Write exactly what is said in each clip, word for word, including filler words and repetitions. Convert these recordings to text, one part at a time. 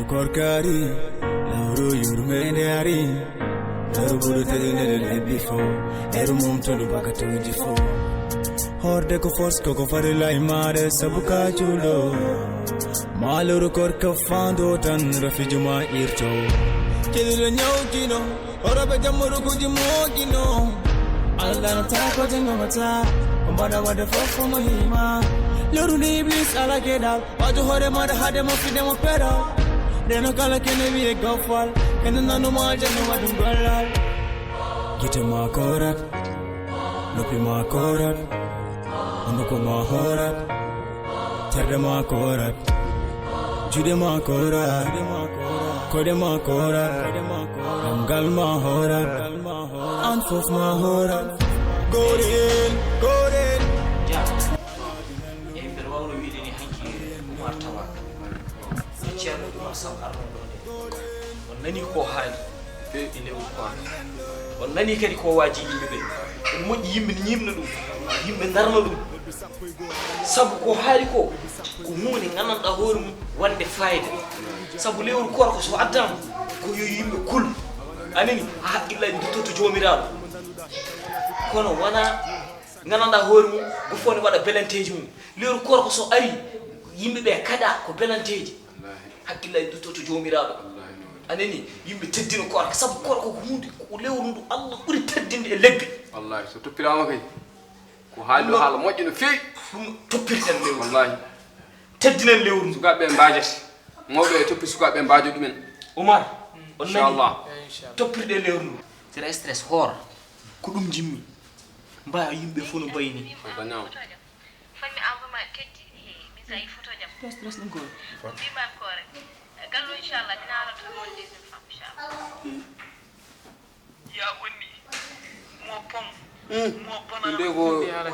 Korkari, lawru yurmende ari. Lawru bulu tedinere lebbi fo. Eru mum tolu baka tawji fo. Horde ko force ko ko fari lai mare sabu ka julo. Maluru korka fando tan rafi juma irto. Kidiro nyau kino. Orobe jamuru kuji mogino. Allah na tako jengo mata. Mbada wade fofo muhima. Luru ni iblis ala kedal. Wato hore mada hade mo fide mo pero. Deno kala kene wiye gofal. Kene nanu ma jeno wadum golal. Gite ma korat. Lopi ma korat. Onduko ma horat. Terde ma korat. Jude ma korat. Kode ma korat. Damgal ma horat. An fof ma horat. Goren, goren. Eyi, mbeɗa waawno wiyde ni hanki Oumar Tawa, e Ceerno Oumar Sow arno ɗo nde. On nani ko haali e lewru kono. On nani kadi ko waaji yimɓe ɓe. Ɗum moƴƴi yimɓe ne ñiiɓna ɗum, yimɓe ndarna ɗum. Sabu ko haali ko, ko huunde nganndanɗaa hoore mum wonde fayida. Sabu lewru kono ko so addama, ko yo yimɓe kul. Anani, haa haqqillaaji ndutto to Joomiraaɗo. Kono wonaa nganndanɗaa hoore mum, ko fof ne waɗa belanteeji mum. Lewru kono ko so ari, yimɓe ɓe kaɗa ko belanteeji. Haqqillaaji ndutto to Joomiraaɗo. Anani, yimɓe teddina kono, sabu kono ko huunde, ko lewru ndu Allah ɓuri teddinde e lebbi. Wallahi, so toppiraama kay, ko haali ɗo haala moƴƴo no feewi. Ɗum toppirɗen lewru. Wallahi. Teddinen lewru ndu. Sukaaɓe ɓe mbaajata. Mawɓe e toppi sukaaɓe ɓe mbaajo ɗumen. Oumar, on nani? Inchallah. Toppirɗen lewru ndu. Sera stress hoor. Ko ɗum jimmi. Mbaa yimɓe fof no mbayi ni. Fanmi envoyé ma teddi he min sa yi photo jam. Stress ɗum ko. Ko mbiman ko rek. Gallo inchallah dina ala tan mon deuxième femme inchallah. Ya wonni mo pom mo bonano. Nde ko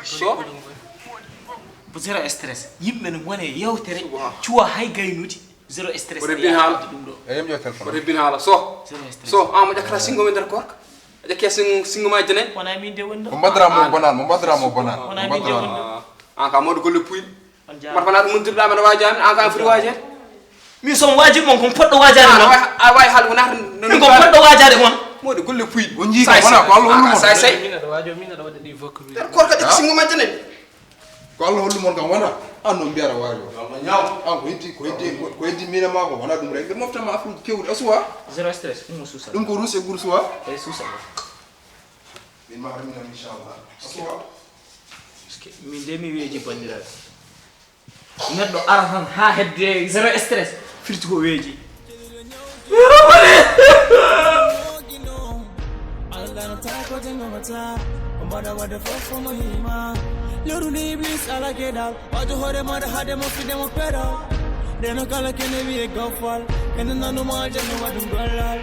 so Zéro stress. Yimɓe no ngone yewtere cuwa hay gaynuuji. Zéro stress. Ko rebbin haala. Ɗum ɗo. Eyyi, mi ƴeewa téléphone. Ko rebbin haala. So. Zéro stress. So, an mo ƴakkata singo men nder korka. A ƴakki singo singo ma jenen. Wona min de wonno. Mo mbaddira mo bonan, mo mbaddira mo bonan. Wona min de wonno. An ka mawɗo golle puy. Marfana ɗum mun dirɗa men wajaani an ka foti wajeede. Min so mi waji mon kon poɗɗo wajaade mon. A wawi haala wona min kon poɗɗo wajaade mon. Mawɗo golle puy. O jii ka wona ko Allah hollu mon. Say say. Nder korka ƴakki singo ma jenen. Ko Allah hollu mon kam wona an no mbiyata waajo. An ko heddi ko heddi ko heddi mina ma ko wona ɗum rek ɓe moftama afruji kewɗi a suwa. Zéro stress ɗum o susa. Ɗum ko ruus e ɓuur suwa. E susa. Min ma harminam inchallah a suwa. Min de mi weeji bandiraɓe. Neɗɗo ara tan ha hedde zéro stress firti ko weeji. Loruni iblis ala kedal wato hoore maɗa haade mo fide mo peɗo. Ndeno kala kene wiye gofal kene nanuma aljanna waɗum gollal.